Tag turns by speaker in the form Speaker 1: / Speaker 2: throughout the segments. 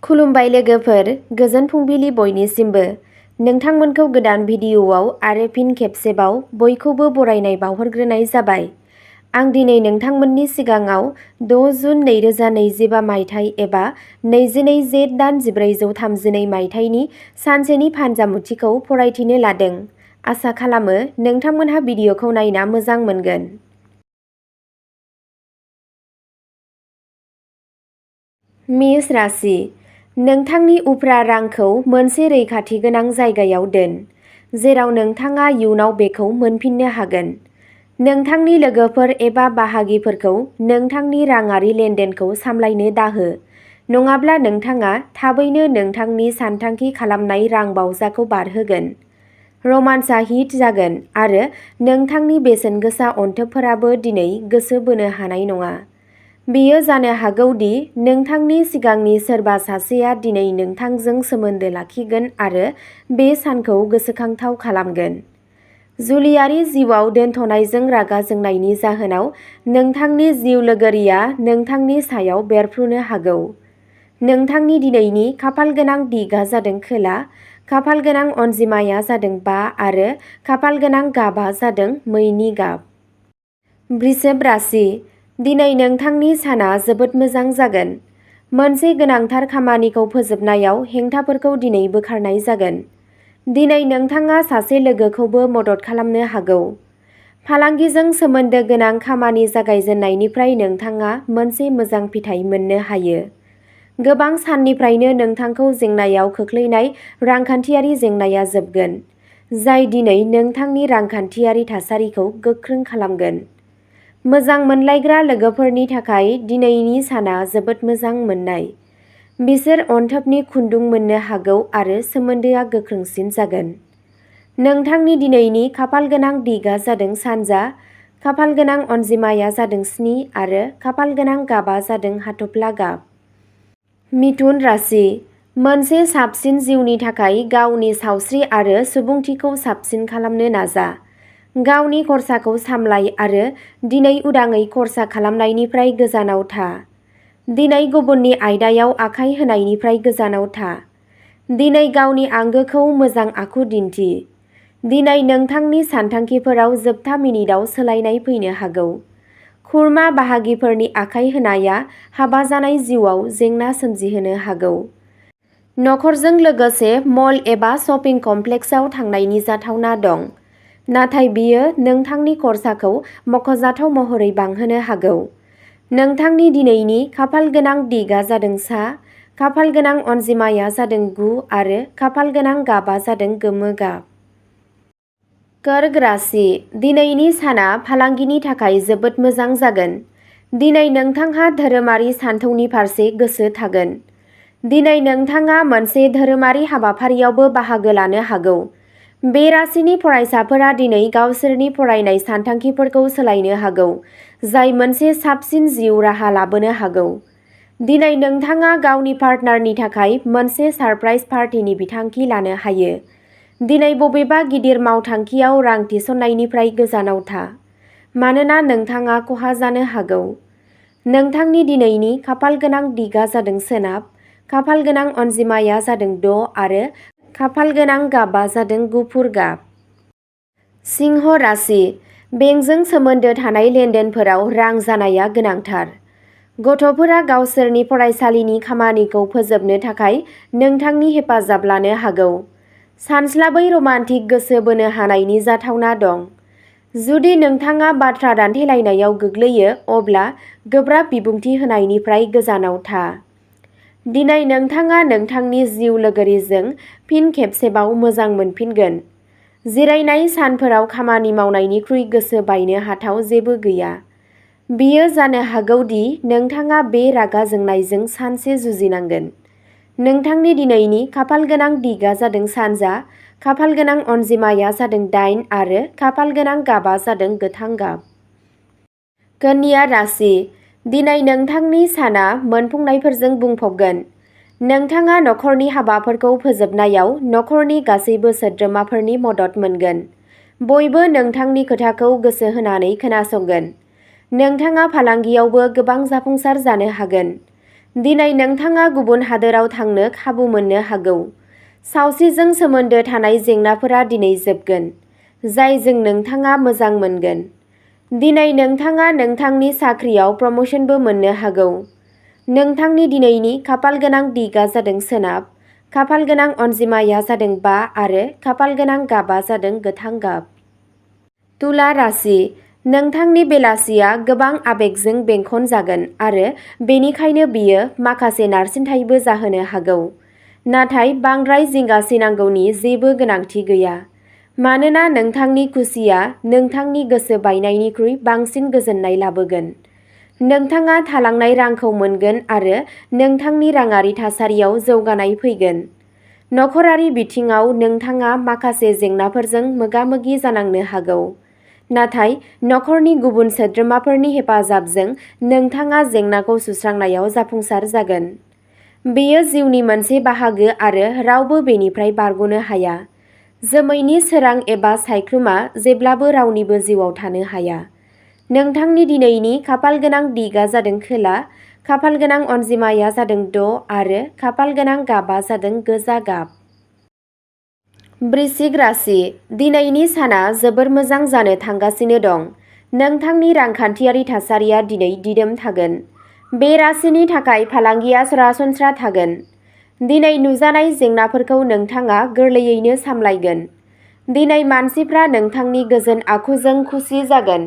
Speaker 1: खुलुमबाय लोगोफोर, गोजोन फुंबिलि बयनिसिमबो। नोंथांमोनखौ गोदान भिडिअ'आव आरो फिन खेबसेबाव बयखौबो बरायनाय बावहरग्रोनाय जाबाय। आं दिनै नोंथांमोननि सिगाङाव 6 जुन 2025 मायथाइ एबा 22 जेठ दान 1432 मायथाइनि सानसेनि फानजामुथिखौ फरायथिनो लादों। आसा खालामो नोंथांमोनहा भिडिअ'खौ नायना मोजां मोनगोन। मेष राशि, नोंथांनि उफ्रा रांखौ मोनसे रैखाथि गोनां जायगायाव दोन, जेराव नोंथाङा इयुनाव बेखौ मोनफिननो हागोन। नोंथांनि लोगोफोर एबा बाहागिफोरखौ नोंथांनि राङारि लेनदेनखौ सामलायनो दाहो, नङाब्ला नोंथाङा थाबैनो नोंथांनि सानथांखि खालामनाय रां बावजाखौ बारहोगोन। रमान्सआ हिट जागोन आरो नोंथांनि बेसेनगोसा अनथोबफोराबो दिनै गोसो बोनो हानाय नङा। बेयो जानो हागौ दि नोंथांनि सिगांनि सोरबा सासेया दिनै नोंथांजों सोमोन्दो लाखिगोन आरो बे सानखौ गोसोखांथाव खालामगोन। जुलियारि जिउआव दोनथ'नायजों रागा जोंनायनि जाहोनाव नोंथांनि जिउ लोगोरिया नोंथांनि सायाव बेरफ्रुनो हागौ। नोंथांनि दिनैनि खाफालगोनां दिगआ जादों खोला, खाफालगोनां अनजिमाया जादों 5 आरो खाफालगोनां गाबआ जादों मैनि गाब। वृषभ राशि, दिनै नोंथांनि साना जोबोद मोजां जागोन। मोनसे गोनांथार खामानिखौ फोजोबनायाव हेंथाफोरखौ दिनै बोखारनाय जागोन। दिनै नोंथाङा सासे लोगोखौबो मदद खालामनो हागौ। फालांगिजों सोमोन्दो गोनां खामानि जागायजेननायनिफ्राय नोंथाङा मोनसे मोजां फिथाय मोननो हायो। गोबां साननिफ्रायनो नोंथांखौ जेंनायाव खोख्लैनाय रांखान्थियारि जेंनाया जोबगोन, जाय दिनै नोंथांनि रांखान्थियारि थासारिखौ गोख्रों खालामगोन। मोजां मोनलायग्रा लोगोफोरनि थाखाय दिनैनि साना जोबोद मोजां मोननाय। बिसोर अनथोबनि खुन्दुं मोननो हागौ आरो सोमोन्दोआ गोख्रोंसिन जागोन। नोंथांनि दिनैनि खाफालगोनां दिगआ जादों सानजा, खाफालगोनां अनजिमाया जादों 7 आरो खाफालगोनां गाबआ जादों हाथफ्ला गाब। मिथुन राशि, मोनसे साबसिन जिउनि थाखाय गावनि सावस्रि आरो सुबुंथिखौ साबसिन खालामनो नाजा। गावनि खरसाखौ सामलाय आरो दिनै उदाङै खर्सा खालामनायनिफ्राय गोजानाव था। दिनै गुबुननि आयदायाव आखाय होनायनिफ्राय गोजानाव था। दिनै गावनि आंगोखौ मोजां आखु दिन्थि। दिनै नोंथांनि सानथांखिफोराव जोबथा मिनिटआव सोलायनाय फैनो हागौ। खुरमा बाहागिफोरनि आखाय होनाया हाबा जानाय जिउआव जेंना सोमजिहोनो हागौ। नखरजों लोगोसे मल एबा शपिं कमप्लेक्सआव थांनायनि जाथावना दं, नाथाय बेयो नोंथांनि खरसाखौ मख'जाथाव महरै बांहोनो हागौ। नोंथांनि दिनैनि खाफालगोनां दिगआ जादों सा, खाफालगोनां अनजिमाया जादों 9 आरो खाफालगोनां गाबआ जादों गोमो गाब। कर्क राशि, दिनैनि साना फालांगिनि थाखाय जोबोद मोजां जागोन। दिनै नोंथांहा धोरोमारि सानथौनि फारसे गोसो थागोन। दिनै नोंथाङा मोनसे धोरोमारि हाबाफारियावबो बाहागो लानो हागौ। बे राशिनि फरायसाफोरा दिनै गावसोरनि फरायनाय सानथांखिफोरखौ सोलायनो हागौ, जाय मोनसे साबसिन जिउ राहा लाबोनो हागौ। दिनै नोंथाङा गावनि पार्टनारनि थाखाय मोनसे सारप्राइज पार्टिनि बिथांखि लानो हायो। दिनै बबेबा गिदिर मावथांखियाव रां थिसननायनिफ्राय गोजानाव था, मानोना नोंथाङा खहा जानो हागौ। नोंथांनि दिनैनि खाफालगोनां दिगआ जादों सोनाब, खाफालगोनां अनजिमाया जादों 6 आरो खाफालगोनां गाबआ जादों गुफुर गाब। सिंह राशि, बेंकजों सोमोन्दो थानाय लेनदेनफोराव रां जानाया गोनांथार। गथ'फोरा गावसोरनि फरायसालिनि खामानिखौ फोजोबनो थाखाय नोंथांनि हेफाजाब लानो हागौ। सानस्लाबै रमान्टिक गोसो बोनो हानायनि जाथावना दं। जुदि नोंथाङा बाथ्रा दान्थेलायनायाव गोग्लैयो, अब्ला गोब्राब बिबुंथि होनायनिफ्राय गोजानाव था। दिनै नोंथाङा नोंथांनि जिउ लोगोरिजों फिन खेबसेबाव मोजां मोनफिनगोन। जिरायनाय सानफोराव खामानि मावनायनिख्रुइ गोसो बायनो हाथाव जेबो गैया। बेयो जानो हागौ दि नोंथाङा बे रागा जोंनायजों सानसे जुजिनांगोन। नोंथांनि दिनैनि खाफालगोनां दिगआ जादों सानजा, खाफालगोनां अनजिमाया जादों 8 आरो खाफालगोनां गाबआ जादों गोथां गाब। कन्या राशि, दिनै नोंथांनि साना मोनफुंनायफोरजों बुंफबगोन। नोंथाङा नखरनि हाबाफोरखौ फोजोबनायाव नखरनि गासैबो सोद्रोमाफोरनि मदद मोनगोन। बयबो नोंथांनि खोथाखौ गोसो होनानै खोनासंगोन। नोंथाङा फालांगियावबो गोबां जाफुंसार जानो हागोन। दिनै नोंथाङा गुबुन हादोराव थांनो खाबु मोननो हागौ। सावस्रिजों सोमोन्दो थानाय जेंनाफोरा दिनै जोबगोन, जायजों नोंथाङा मोजां मोनगोन। दिनै नोंथाङा नोंथांनि साख्रियाव प्रम'शनबो मोननो हागौ। नोंथांनि दिनैनि खाफालगोनां दिगआ जादों सोनाब, खाफालगोनां अनजिमाया जादों 5 आरो खाफालगोनां गाबआ जादों गोथां गाब। तुला राशि, नोंथांनि बेलासिया गोबां आबेगजों बेंखनजागोन आरो बेनिखायनो बियो माखासे नारसिनथायबो जाहोनो हागौ। नाथाय बांद्राय जिंगासिनांगौनि जेबो गोनांथि गैया, मानोना नोंथांनि खुसिया नोंथांनि गोसो बायनायनिख्रुइ बांसिन गोजोननाय लाबोगोन। नोंथाङा थालांनाय रांखौ मोनगोन आरो नोंथांनि राङारि थासारियाव जौगानाय फैगोन। नखरारि बिथिङाव नोंथाङा माखासे जेंनाफोरजों मोगा-मोगि जानांनो हागौ, नाथाय नखरनि गुबुन सोद्रोमाफोरनि हेफाजाबजों नोंथाङा जेंनाखौ सुस्रांनायाव जाफुंसार जागोन। बेयो जिउनि मोनसे बाहागो आरो रावबो बेनिफ्राय बारग'नो हाया। जोमैनि सोरां एबा सायख्लुमआ जेब्लाबो रावनिबो जिउआव थानो हाया। नोंथांनि दिनैनि खाफालगोनां दिगआ जादों खोला, खाफालगोनां अनजिमाया जादों 6 आरो खाफालगोनां गाबआ जादों गोजा गाब। वृश्चिक राशि, दिनैनि साना जोबोर मोजां जानो थांगासिनो दं। नोंथांनि रांखान्थियारि थासारिया दिनै दिदोम थागोन। बे राशिनि थाखाय फालांगिया सरासनस्रा थागोन। दिनै नुजानाय जेंनाफोरखौ नोंथाङा गोरलैयैनो सामलायगोन। दिनै मानसिफ्रा नोंथांनि गोजोन आखुजों खुसि जागोन।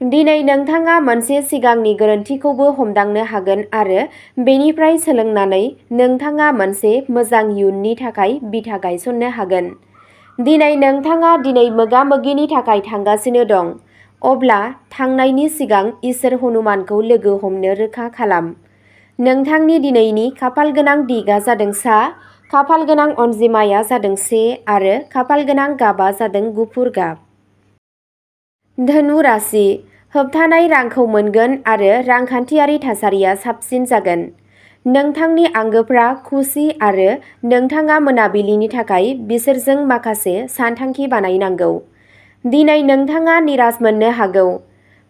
Speaker 1: दिनै नोंथाङा मोनसे सिगांनि गोरोन्थिखौबो हमदांनो हागोन आरो बेनिफ्राय सोलोंनानै नोंथाङा मोनसे मोजां इयुननि थाखाय बिथा गायसननो हागोन। दिनै नोंथाङा दिनै मोगा-मोगिनि थाखाय थांगासिनो दं, अब्ला थांनायनि सिगां इसोर हनुमानखौ लोगो हमनो रोखा खालाम। नोंथांनि दिनैनि खाफालगोनां दिगआ जादों सा, खाफालगोनां अनजिमाया जादों 1 आरो खाफालगोनां गाबआ जादों गुफुर गाब। धनु राशि, होबथानाय रांखौ मोनगोन आरो रांखान्थियारि थासारिया साबसिन जागोन। नोंथांनि आंगोफ्रा खुसि आरो नोंथाङा मोनाबिलिनि थाखाय बिसोरजों माखासे सानथांखि बानायनांगौ। दिनै नोंथाङा निराश मोननो हागौ,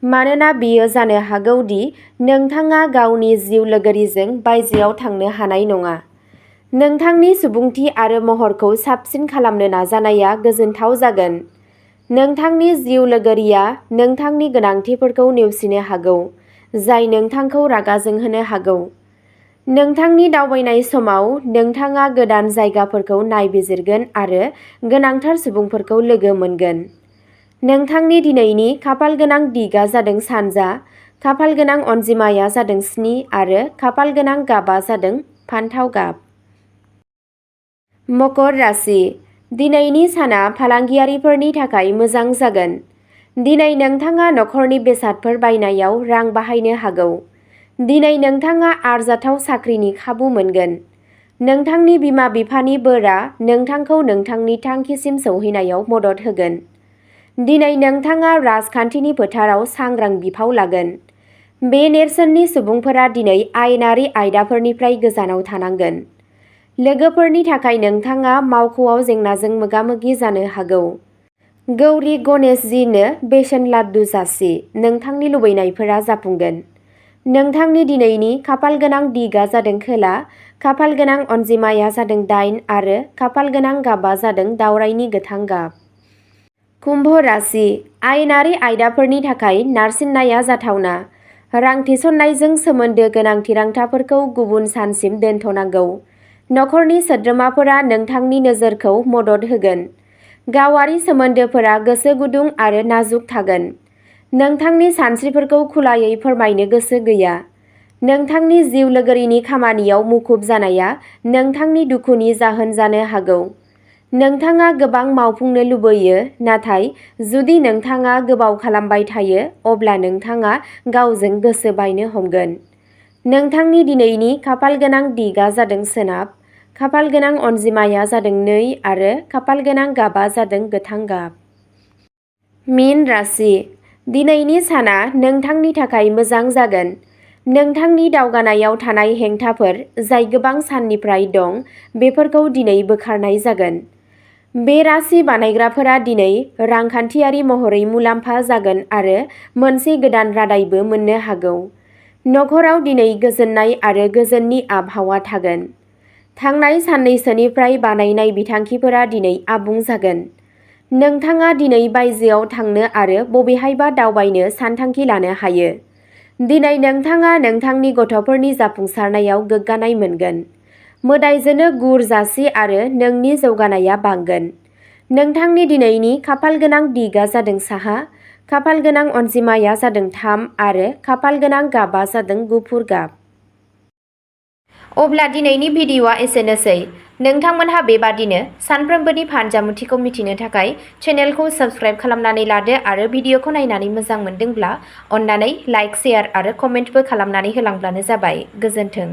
Speaker 1: मानोना बियो जानो हागौ दि नोंथाङा गावनि जिउ लोगोरिजों बायजोआव थांनो हानाय नङा। नोंथांनि सुबुंथि आरो महरखौ साबसिन खालामनो नाजानाया गोजोनथाव जागोन। नोंथांनि जिउ लोगोरिया नोंथांनि गोनांथिफोरखौ नेवसिनो हागौ, जाय नोंथांखौ रागा जोंहोनो हागौ। नोंथांनि दावबायनाय समाव नोंथाङा गोदान जायगाफोरखौ नायबिजिरगोन आरो गोनांथार सुबुंफोरखौ लोगो मोनगोन। नोंथांनि दिनैनि खाफालगोनां दिगआ जादों सानजा, खाफालगोनां अनजिमाया जादों 7 आरो खाफालगोनां गाबआ जादों फान्थाव गाब। मकर राशि, दिनैनि साना फालांगियारिफोरनि थाखाय मोजां जागोन। दिनै नोंथाङा नखरनि बेसादफोर बायनायाव रां बाहायनो हागौ। दिनै नोंथाङा आरजाथाव साख्रिनि खाबु मोनगोन। नोंथांनि बिमा-बिफानि बोरआ नोंथांखौ नोंथांनि थांखिसिम सौहैनायाव मदद होगोन। दिनै नोंथाङा राजखान्थिनि फोथाराव सांग्रां बिफाव लागोन। बे नेरसोननि सुबुंफोरा दिनै आयेनारि आयदाफोरनिफ्राय गोजानाव थानांगोन। लोगोफोरनि थाखाय नोंथाङा मावख'आव जेंनाजों मोगा-मोगि जानो हागौ। गौरी गणेशजीनो बेसेन लाड्डु जासि, नोंथांनि लुबैनायफोरा जाफुंगोन। नोंथांनि दिनैनि खाफालगोनां दिगआ जादों खोला, खाफालगोनां अनजिमाया जादों 8 आरो खाफालगोनां गाबआ जादों दावरायनि गोथां गाब। कुम्भ राशि, आयेनारि आयदाफोरनि थाखाय नारसिननाया जाथावना। रां थिसननायजों सोमोन्दो गोनां थिरांथाफोरखौ गुबुन सानसिम दोनथ'नांगौ। नखरनि सोद्रोमाफोरा नोंथांनि नोजोरखौ मदद होगोन। गावारि सोमोन्दोफोरा गोसो गुदुं आरो नाजुक थागोन। नोंथांनि सानस्रिफोरखौ खुलायै फोरमायनो गोसो गैया। नोंथांनि जिउ लोगोरिनि खामानियाव मुखुब जानाया नोंथांनि दुखुनि जाहोन जानो हागौ। नोंथाङा गोबां मावफुंनो लुबैयो, नाथाय जुदि नोंथाङा गोबाव खालामबाय थायो, अब्ला नोंथाङा गावजों गोसो बायनो हमगोन। नोंथांनि दिनैनि खाफालगोनां दिगआ जादों सोनाब, खाफालगोनां अनजिमाया जादों 2 आरो खाफालगोनां गाबआ जादों गोथां गाब। मीन राशि, दिनैनि साना नोंथांनि थाखाय मोजां जागोन। नोंथांनि दावगानायाव थानाय हेंथाफोर जाय गोबां साननिफ्राय दं, बेफोरखौ दिनै बोखारनाय जागोन। बे राशि बानायग्राफोरा दिनै रांखान्थियारि महरै मुलाम्फा जागोन आरो मोनसे गोदान रादायबो मोननो हागौ। नखराव दिनै गोजोननाय आरो गोजोननि आबहावा थागोन। थांनाय साननैसोनिफ्राय बानायनाय बिथांखिफोरा दिनै आबुं जागोन। नोंथाङा दिनै बायजोआव थांनो आरो बबेहायबा दावबायनो सानथांखि लानो हायो। दिनै नोंथाङा नोंथांनि गथ'फोरनि जाफुंसारनायाव गोग्गानाय मोनगोन। मोदाइजोनो गुर जासि आरो नोंनि जौगानाया बांगोन। नोंथांनि दिनैनि खाफालगोनां दिगआ जादों साहा, खाफालगोनां अनजिमाया जादों 3 आरो खाफालगोनां गाबआ जादों गुफुर गाब। अब्ला दिनैनि भिडिअ'आ एसेनोसै। नोंथांमोनहा बेबादिनो सानफ्रोमबोनि फानजामुथिखौ मिथिनो थाखाय चेनेलखौ साबस्क्राइब खालामनानै लादो आरो भिडिअ'खौ नायनानै मोजां मोनदोंब्ला अन्नानै लाइक, शेयार आरो कमेन्टबो खालामनानै होलांब्लानो जाबाय। गोजोन्थों।